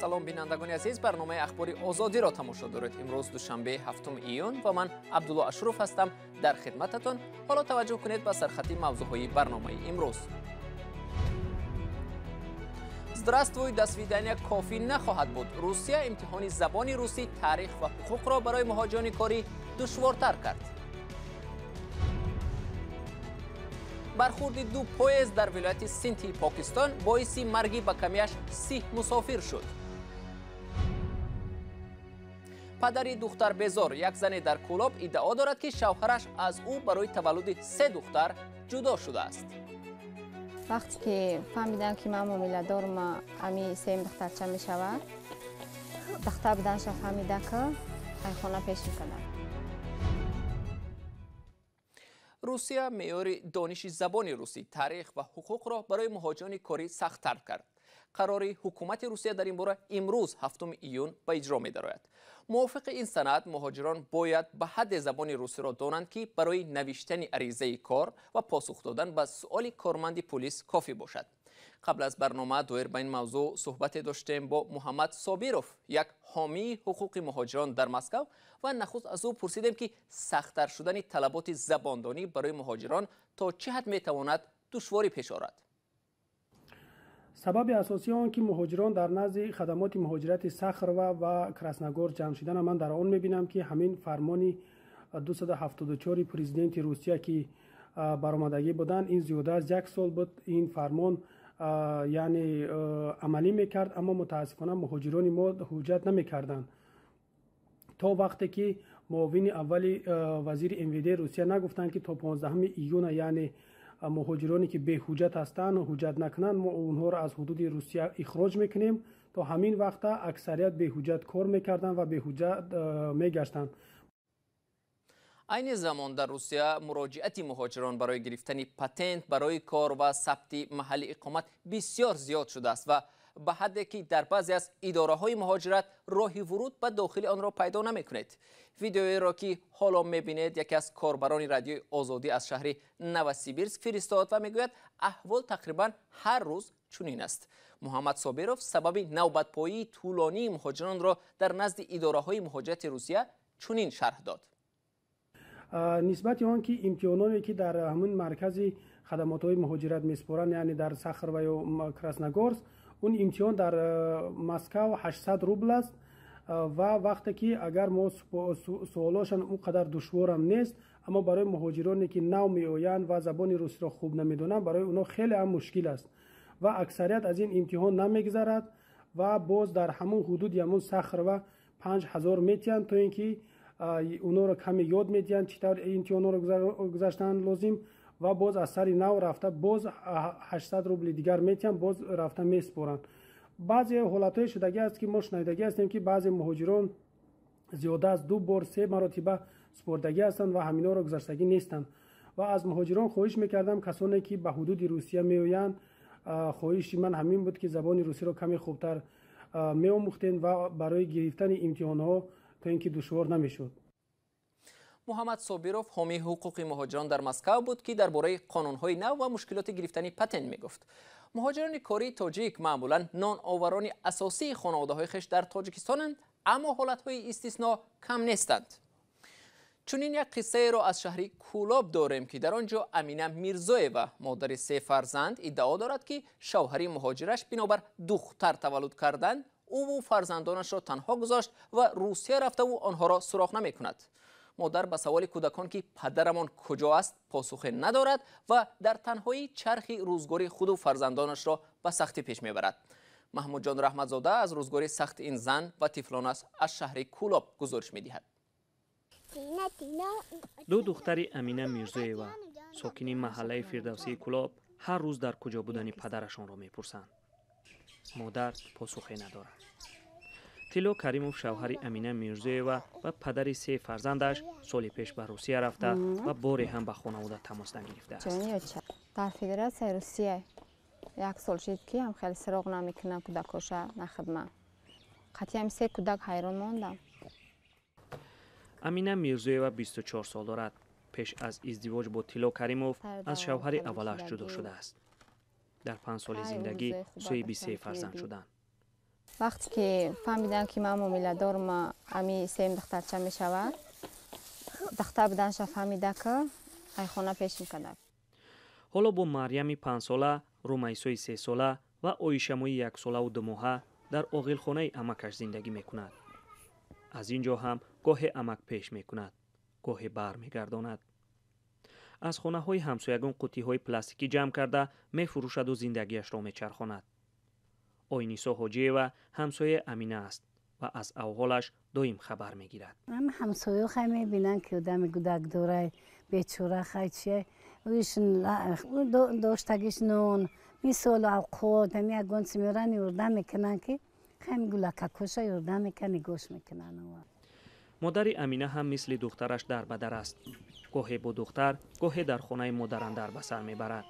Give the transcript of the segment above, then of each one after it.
Салом, бинандагони азиз, барномаи Ахбори Озодиро тамошо доред. Имрӯз душанбе, 7 июн, ва ман Абдулло Ашуров ҳастам дар хидмататон. Ҳоло таваҷҷӯҳ кунед ба сархати мавзӯъҳои барномаи имрӯз. Здравствуй, до свидания кофӣ нахоҳад буд. Русия имтиҳони забони русӣ, таърих ва ҳуқуқро барои муҳоҷирони корӣ душвортар кард. Бархурди ду поезд дар вилояти Синти Покистон боиси марги ба камияш 30 мусофир шуд. Падари духтарбезор, як зане дар Кӯлоб иддао дорад, ки шавҳараш аз ӯ барои таваллуди се духтар ҷудо шудааст. Вақте ки фаҳмидам, ки ман ҳомиладорам, ами сеюм духтарча мешавад, духтар буданша фаҳмида, ки айхона пеш мекардам. Русия меъёри дониши забони русӣ, таърих ва ҳуқуқро барои муҳоҷирони корӣ сахттар кард. Қарори ҳукумати Русия дар ин бора имрӯз, 7 июн, ба иҷро медарояд. Мувофиқи ин санад, муҳоҷирон бояд ба ҳадде забони русиро донанд, ки барои навиштани аризаи кор ва посух додан ба суоли корманди пулис кофӣ бошад. Қабл аз барнома доир ба ин мавзӯъ суҳбате доштем бо Муҳаммад Собиров, як ҳомии ҳуқуқи муҳоҷирон дар Москав, ва нахуст аз ӯ пурсидем, ки сахттар шудани талаботи забондонӣ барои муҳоҷирон то чӣ ҳад метавонад душворӣ пеш орад. Сабаби асосии он, ки муҳоҷирон дар назди хадамоти муҳоҷирати Сахарова ва Красногор ҷамъ шудана, ман дар он мебинам, ки ҳамин фармони 274 президенти Русия, ки баромадагӣ буданд, ин зиёда аз як сол буд ин фармон, яъне амалӣ мекард, аммо мутаассифона муҳоҷирони мо ҳуҷҷат намекарданд, то вақте ки муовини аввали вазири МВД Русия нагуфтанд, ки то 15 июна, яъне муҳоҷироне, ки беҳуҷҷат ҳастанд, ҳуҷҷат накунанд, мо онҳоро аз ҳудуди Русия ихроҷ мекунем. То ҳамин вақта аксарият беҳуҷҷат кор мекарданд ва беҳуҷҷат мегаштанд. Айни замон дар Русия муроҷиати муҳоҷирон барои гирифтани патент барои кор ва сабти маҳалли иқомат бисёр зиёд шудааст ва ба ҳадде, ки дар баъзе аз идораҳои муҳоҷират роҳи вуруд ба дохили онро пайдо намекунед. Видеоеро, ки ҳоло мебинед, яке аз корбарони Радиои Озодӣ аз шаҳри Новосибирск фиристод ва мегӯяд, аҳвол тақрибан ҳар рӯз чунин аст. Муҳаммад Собиров сабаби навбатпоии тӯлонии муҳоҷиронро дар назди идораҳои муҳоҷирати Русия чунин шарҳ дод. Нисбати он ки имтиҳононе, ки дар ҳамин маркази хадамотҳои муҳоҷират месупоранд, яъне дар Сахарова ё Красногорск, он имтиҳон дар Москав 800 рубл аст ва вақте ки агар мо суолошан он қадар душворам нест, аммо барои муҳоҷироне, ки нав меоянд ва забони русиро хуб намедонанд, барои онҳо хеле ҳам мушкил аст ва аксарият аз ин имтиҳон намегузарад ва боз дар ҳамон ҳудуди ҳамон Сахарова 5000 метиҳанд, то ин ки онҳоро каме ёд медиҳанд, чӣ тавр имтиҳонҳоро гузаштан лозим, ва боз аз сари нав рафта боз 800 рубли дигар метиҳанд, боз рафта месупоранд. Баъзе ҳолатҳои шудагӣ аст, ки мо шунавидагӣ ҳастем, ки баъзе муҳоҷирон зиёда аз ду бор, се маротиба супордагӣ ҳастанд ва ҳаминҳоро гузаштагӣ нестанд. Ва аз муҳоҷирон хоҳиш мекардам, касоне, ки ба ҳудуди Русия меоянд, хоҳиши ман ҳамин буд, ки забони русиро каме хубтар меомӯхтем ва барои гирифтани имтиҳонҳо то ин ки душвор намешуд. Муҳаммад Собиров ҳомии ҳуқуқи муҳоҷирон дар Москав буд, ки дар бораи қонунҳои нав ва мушкилоти гирифтани патент мегуфт. Муҳоҷирони кории тоҷик маъмулан ноноварони асосии хонаводаҳои хеш дар Тоҷикистонанд, аммо ҳолатҳои истисно кам нестанд. Чунин як қиссаеро аз шаҳри Кӯлоб дорем, ки дар он ҷо Амина Мирзоева, модари се фарзанд, иддао дорад, ки шавҳари муҳоҷираш бинобар духтар таваллуд кардан ӯву фарзандонашро танҳо гузошт ва Русия рафтаву онҳоро суроғ намекунад. Модар ба саволи кӯдакон, ки падарамон куҷо аст, посухе надорад ва дар танҳоӣ чархи рӯзгори худу фарзандонашро ба сахтӣ пеш мебарад. Маҳмудҷон Раҳматзода аз рӯзгори сахти ин зан ва тифлонаш аз шаҳри Кӯлоб гузориш медиҳад. Ду духтари Амина Мирзоева, сокини маҳаллаи Фирдавсии Кӯлоб, ҳар рӯз дар куҷо будани падарашонро мепурсанд. Модар посухе надорад. Тилло Каримов, шавҳари Амина Мирзоева ва падари се фарзандаш, соли пеш ба Русия рафта ва боре ҳам ба хонавода тамос нагирифтааст. Дар Федератсияи Русия як сол шид, ки ҳам хеле суроғ намекунам кӯдакоша, на хидмат. Қатъиам се кӯдак ҳайрон мондам. Амина Мирзоева 24 сол дорад. Пеш аз издивоҷ бо Тилло Каримов аз шавҳари аввалаш ҷудо шудааст. Дар 5 соли зиндагӣ соҳиби се фарзанд шуданд. Вақте ки фаҳмидам, ки ман ҳомиладорам, ами сеюм духтарча мешавад, духтар буданша фаҳмида, ки ай хона пеш мекарда. Ҳоло бо Марьями 5-сола, Румайсои 3-сола ва Оишамои 1 солаву 2 моҳа дар оғилхонаи амакаш зиндагӣ мекунад. Аз ин ҷо ҳам гоҳе амак пеш мекунад, гоҳе бармегардонад. Аз хонаҳои ҳамсоягон қуттиҳои пластикӣ ҷамъ карда мефурӯшаду зиндагиашро мечархонад. Ойнисо Ҳоҷиева ҳамсояи Амина аст ва аз авҳолаш доим хабар мегирад. Ҳамсоё хай мебинанд, ки одами гудак дорай, бечора, хай чия доштагиш, нон, мисол, авқот, ами ягон чи меоранд, ёрдам мекунанд, ки хай гулакакоша ёрдам мекунанд, нигош мекунанд. Модари Амина ҳам мисли духтараш дар ба дар аст. Гоҳе бо духтар, гоҳе дар хонаи модарандар ба сар мебарад.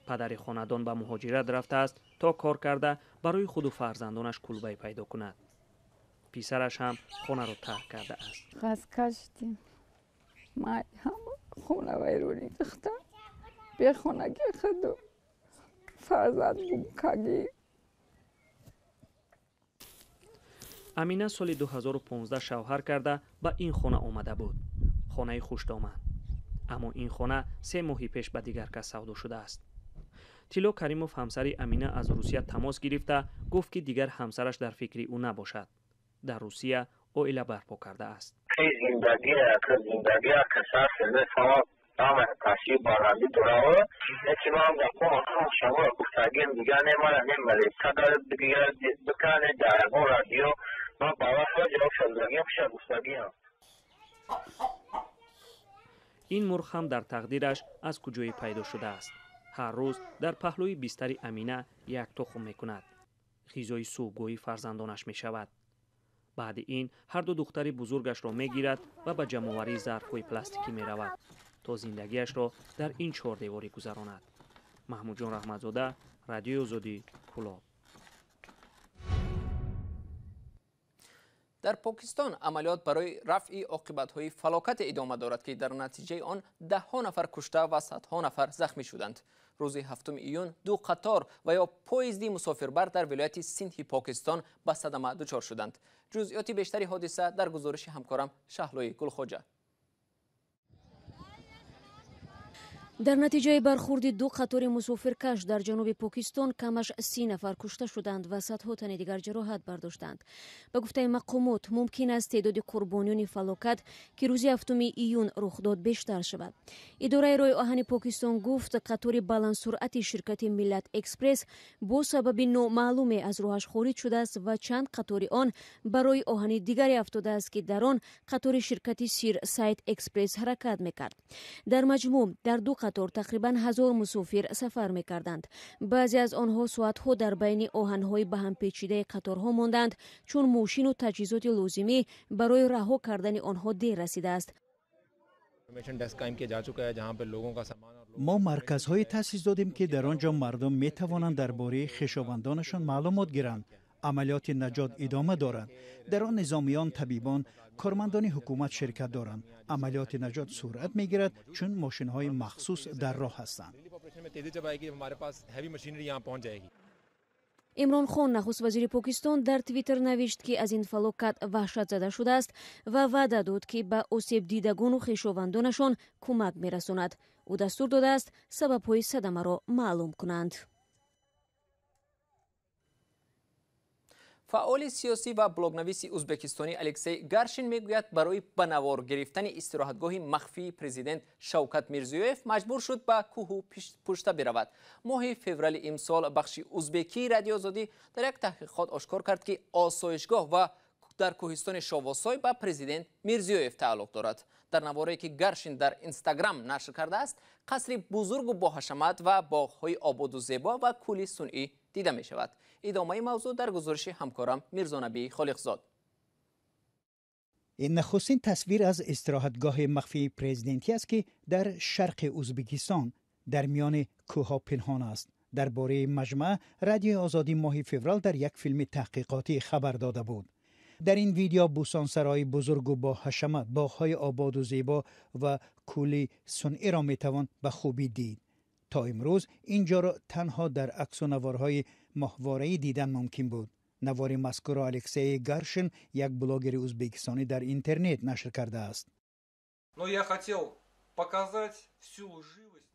Падари хонадон ба муҳоҷират рафтааст, то кор карда барои худу фарзандонаш кулбае пайдо кунад. Писараш ҳам хонаро тарк кардааст. Хаста шудем май, ҳама хона вайронӣ, духтар бехонагӣ, худу фарзанд гумкагӣ. Амина соли 2015 шавҳар карда ба ин хона омада буд, хонаи хушдоман. Аммо ин хона 3 моҳи пеш ба дигар кас савдо шудааст. Тилло Каримов, ҳамсари Амина, аз Русия тамос гирифта гуфт, ки дигар ҳамсараш дар фикри ӯ набошад, дар Русия оила барпо кардааст. Зиндагӣ таъсир баландӣ дорад, лекин ман шумо гуфтагим, дигар не, мана не малика дигар бикане дар ягон радио ман ба вақт ҷавоб шудагиам, хуша гуфтагиам. Ин мурғ ҳам дар тақдираш аз куҷое пайдо шудааст. Ҳар рӯз дар паҳлӯи бистари Амина як тухм мекунад, ғизои субҳгоҳии фарзандонаш мешавад. Баъди ин ҳарду духтари бузургашро мегирад ва ба ҷамъоварии зарфҳои пластикӣ меравад, то зиндагиашро дар ин чордеворӣ гузаронад. Маҳмудҷон Раҳматзода, Радиои Озодӣ, Кӯлоб. Дар Покистон амалиёт барои рафъи оқибатҳои фалокате идома дорад, ки дар натиҷаи он даҳҳо нафар кушта ва садҳо нафар захмӣ шуданд. Рӯзи 7 июн ду қатор ва ё поезди мусофирбар дар вилояти Синдҳи Покистон ба садама дучор шуданд. Ҷузъиёти бештари ҳодиса дар гузориши ҳамкорам Шаҳлои Гулхоҷа. Дар натиҷаи бархурди ду қатори мусофиркаш дар ҷануби Покистон камаш 30 нафар кушта шуданд ва садҳо тани дигар ҷароҳат бардоштанд. Ба гуфтаи мақомот, мумкин аст теъдоди қурбониёни фалокат, ки рӯзи 7 июн рух дод, бештар шавад. Идораи роҳи оҳани Покистон гуфт, қатори баландсуръати ширкати Миллат Экспресс бо сабаби номаълуме аз роҳаш хориҷ шудааст ва чанд қатори он ба роҳи оҳани дигаре афтодааст, ки дар он қатори ширкати Сир Сайд Экспресс ҳаракат мекард. Дар маҷмӯъ дар ду қатор тақрибан 1000 мусофир сафар мекарданд. Баъзе аз онҳо соатҳо дар байни оҳанҳои ба ҳам печидаи қаторҳо монданд, чун мошину таҷҳизоти лозимӣ барои раҳо кардани онҳо дер расидааст. Мо марказҳое таъсис додем, ки дар он ҷо мардум метавонанд дар бораи хешовандонашон маълумот гиранд. Амалиёти наҷот идома дорад. Дар он низомиён, табибон, кормандони ҳукумат ширкат доранд. Амалиёти наҷот суръат мегирад, чун мошинҳои махсус дар роҳ ҳастанд. Имрон Хон, нахуст вазири Покистон, дар Твиттер навишт, ки аз ин фалокат ваҳшатзада шудааст ва ваъда дод, ки ба осебдидагону хешовандонашон кӯмак мерасонад. Ӯ дастур додааст, сабабҳои садамаро маълум кунанд. Фаъоли сиёсӣ ва блогнависи узбекистонӣ Алексей Гаршин мегӯяд, барои ба навор гирифтани истироҳатгоҳи махфии президент Шавкат Мирзиёев маҷбур шуд ба кӯҳу пушта биравад. Моҳи феврали имсол бахши узбекии Радиои Озодӣ дар як таҳқиқот ошкор кард, ки осоишгоҳ ва дар кӯҳистони Шовосой ба президент Мирзиёев тааллуқ дорад. Дар наворе, ки Гаршин дар Инстаграм нашр кардааст, қасри бузургу боҳашамат ва боғҳои ободу зебо ва кӯли сунъӣ дида мешавад. Идомаи мавзӯъ дар гузориши ҳамкорам Мирзонабӣ Холиқзод. Ин нахустин тасвир аз истироҳатгоҳи махфии президентӣ аст, ки дар шарқи Узбекистон дар миёни кӯҳҳо пинҳон аст. Дар бораи маҷмаа Радиои Озодӣ моҳи феврал дар як филми таҳқиқотӣ хабар дода буд. Дар ин видео бӯстонсарои бузургу бо ҳашамат, боғҳои ободу зебо ва кӯли сунъиро метавон ба хубӣ дид. То имрӯз ин ҷоро танҳо дар аксу наворҳои моҳвораӣ дидан мумкин буд. Навори мазкурро Алексей Гаршин, як блогери узбекистонӣ, дар интернет нашр кардааст.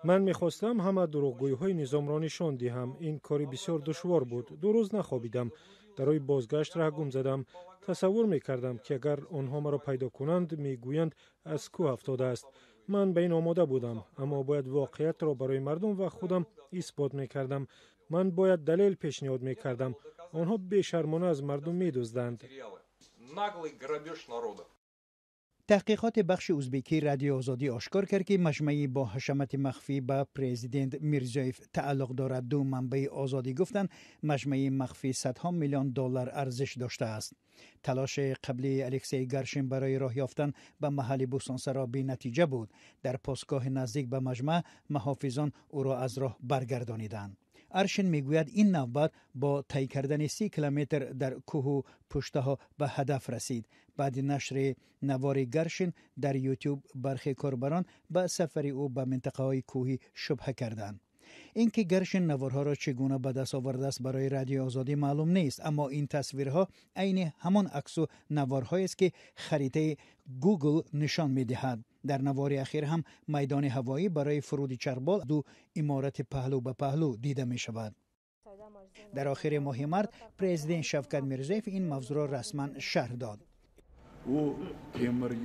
Ман мехостам ҳама дурӯғгӯиҳои низомро нишон диҳам. Ин кори бисёр душвор буд. 2 рӯз нахобидам. Дар роҳи бозгашт раҳ гум задам. Тасаввур мекардам, ки агар онҳо маро пайдо кунанд, мегӯянд аз кӯҳ афтодааст. Ман ба ин омода будам, аммо бояд воқеиятро барои мардум ва худам исбот мекардам. Ман бояд далел пешниҳод мекардам. Онҳо бешармона аз мардум медузданд. Таҳқиқоти бахши узбекии Радиои Озодӣ ошкор кард, ки маҷмӯаи бо ҳашамати махфӣ ба президент Мирзиёев тааллуқ дорад. Ду манбаи Озодӣ гуфтанд, маҷмӯаи махфӣ садҳо миллион доллар арзиш доштааст. Талоши қаблии Алексей Гаршин барои роҳ ёфтан ба маҳалли бӯстонсаро бенатиҷа буд. Дар постгоҳи наздик ба маҷмӯа муҳофизон ӯро аз роҳ баргардониданд. Аршин мегӯяд, ин навбат бо тай кардани 30 километр дар кӯҳу пуштаҳо ба ҳадаф расид. Баъди нашри навори Гаршин дар Ютуб бархе корбарон ба сафари ӯ ба минтақаҳои кӯҳӣ шубҳа карданд. Ин ки Гаршин наворҳоро чӣ гуна ба даст овардааст, барои Радиои Озодӣ маълум нест, аммо ин тасвирҳо айни ҳамон аксу наворҳоест, ки харитаи Гугл нишон медиҳад. Дар навори ахир ҳам майдони ҳавоӣ барои фуруди чарбол ду иморати паҳлӯ ба паҳлӯ дида мешавад. Дар охири моҳи март президент Шавкат Мирзиёев ин мавзӯъро расман шарҳ дод.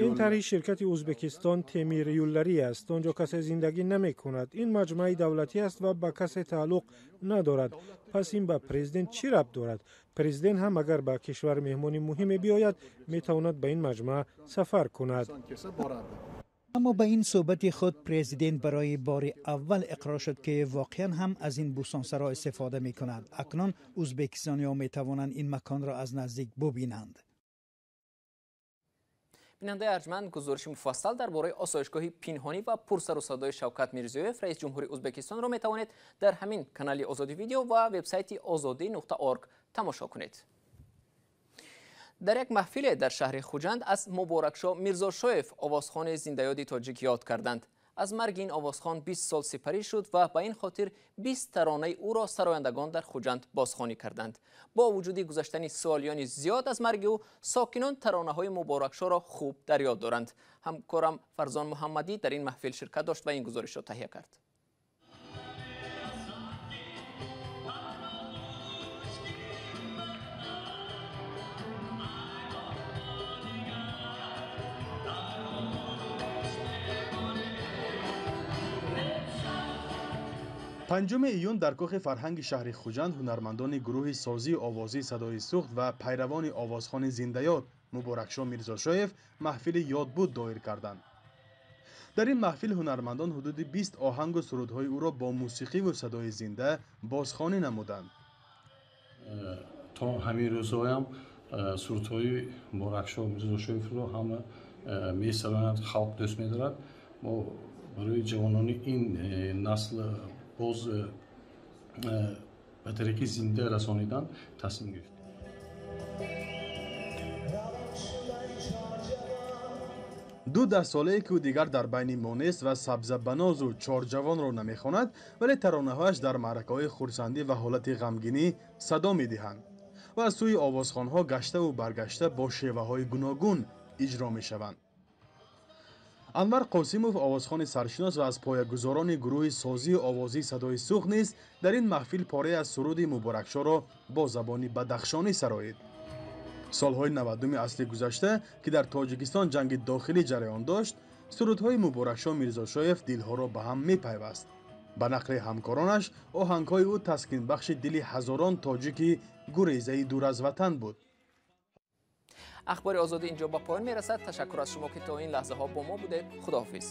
Ин тарҳи ширкати Узбекистон Темирюлларӣ аст. Он ҷо касе зиндагӣ намекунад. Ин маҷмӯаи давлатӣ аст ва ба касе тааллуқ надорад. Пас ин ба президент чӣ рабт дорад? Президент ҳам агар ба кишвар меҳмони муҳиме биёяд, метавонад ба ин маҷмӯа сафар кунад. Аммо ба ин суҳбати худ президент барои бори аввал иқрор шуд, ки воқеан ҳам аз ин бӯстонсаро истифода мекунад. Акнун узбекистониҳо метавонанд ин маконро аз наздик бубинанд. Бинандаи арҷманд, гузориши муфассал дар бораи осоишгоҳи пинҳонӣ ва пурсару садои Шавкат Мирзиёев, раиси ҷумҳури Узбекистонро метавонед дар ҳамин канали Озодӣ видео ва вебсайти ozodi.org тамошо кунед. Дар як маҳфиле дар шаҳри Хуҷанд аз Муборакшо Мирзошоев, овозхони зиндаёди тоҷик, ёд карданд. Аз марги ин овозхон 20 сол сипарӣ шуд ва ба ин хотир 20 таронаи ӯро сарояндагон дар Хуҷанд бозхонӣ карданд. Бо вуҷуди гузаштани солиёни зиёд аз марги ӯ, сокинон таронаҳои Муборакшоро хуб дар ёд доранд. Ҳамкорам Фарзон Муҳаммадӣ дар ин маҳфил ширкат дошт ва ин гузоришро таҳия кард. Панҷуми июн дар кохи фарҳанги шаҳри Хуҷанд ҳунармандони гурӯҳи созии овозии садои Суғд ва пайравони овозхони зиндаёд Муборакшо Мирзошоев маҳфили ёдбуд доир карданд. Дар ин маҳфил ҳунармандон ҳудуди 20 оҳангу сурудҳои ӯро бо мусиқиву садои зинда бозхонӣ намуданд. То ҳамин рӯзҳоям сурудҳои Муборакшо Мирзошоевро ҳама месароянд, халқ дӯст медорад. Мо барои ҷавонони ин насл боз ба тариқи зинда расонидан тасмим гирифтем. Ду даҳсолае ки ӯ дигар дар байни мо нест ва сабзабанозу чорҷавонро намехонад, вале таронаҳояш дар маъракаҳои хурсандӣ ва ҳолати ғамгинӣ садо медиҳанд ва аз сӯи овозхонҳо гаштаву баргашта бо шеваҳои гуногун иҷро мешаванд. Анвар Қосимов, овозхони саршинос ва аз поягузорони гурӯҳи созии овозии садои Суғд низ дар ин маҳфил порае аз суруди Муборакшоро бо забони бадахшонӣ сароид. Солҳои 90-уми асри гузашта, ки дар Тоҷикистон ҷанги дохилӣ ҷараён дошт, сурудҳои Муборакшо Мирзошоев дилҳоро ба ҳам мепайваст. Ба нақли ҳамкоронаш, оҳангҳои ӯ таскинбахши дили ҳазорон тоҷики гурезаи дур аз ватан буд. Ахбори Озодӣ инҷо ба поён мерасад. Ташаккур аз шумо, ки то ин лаҳзаҳо бо мо будед. Худоҳофиз.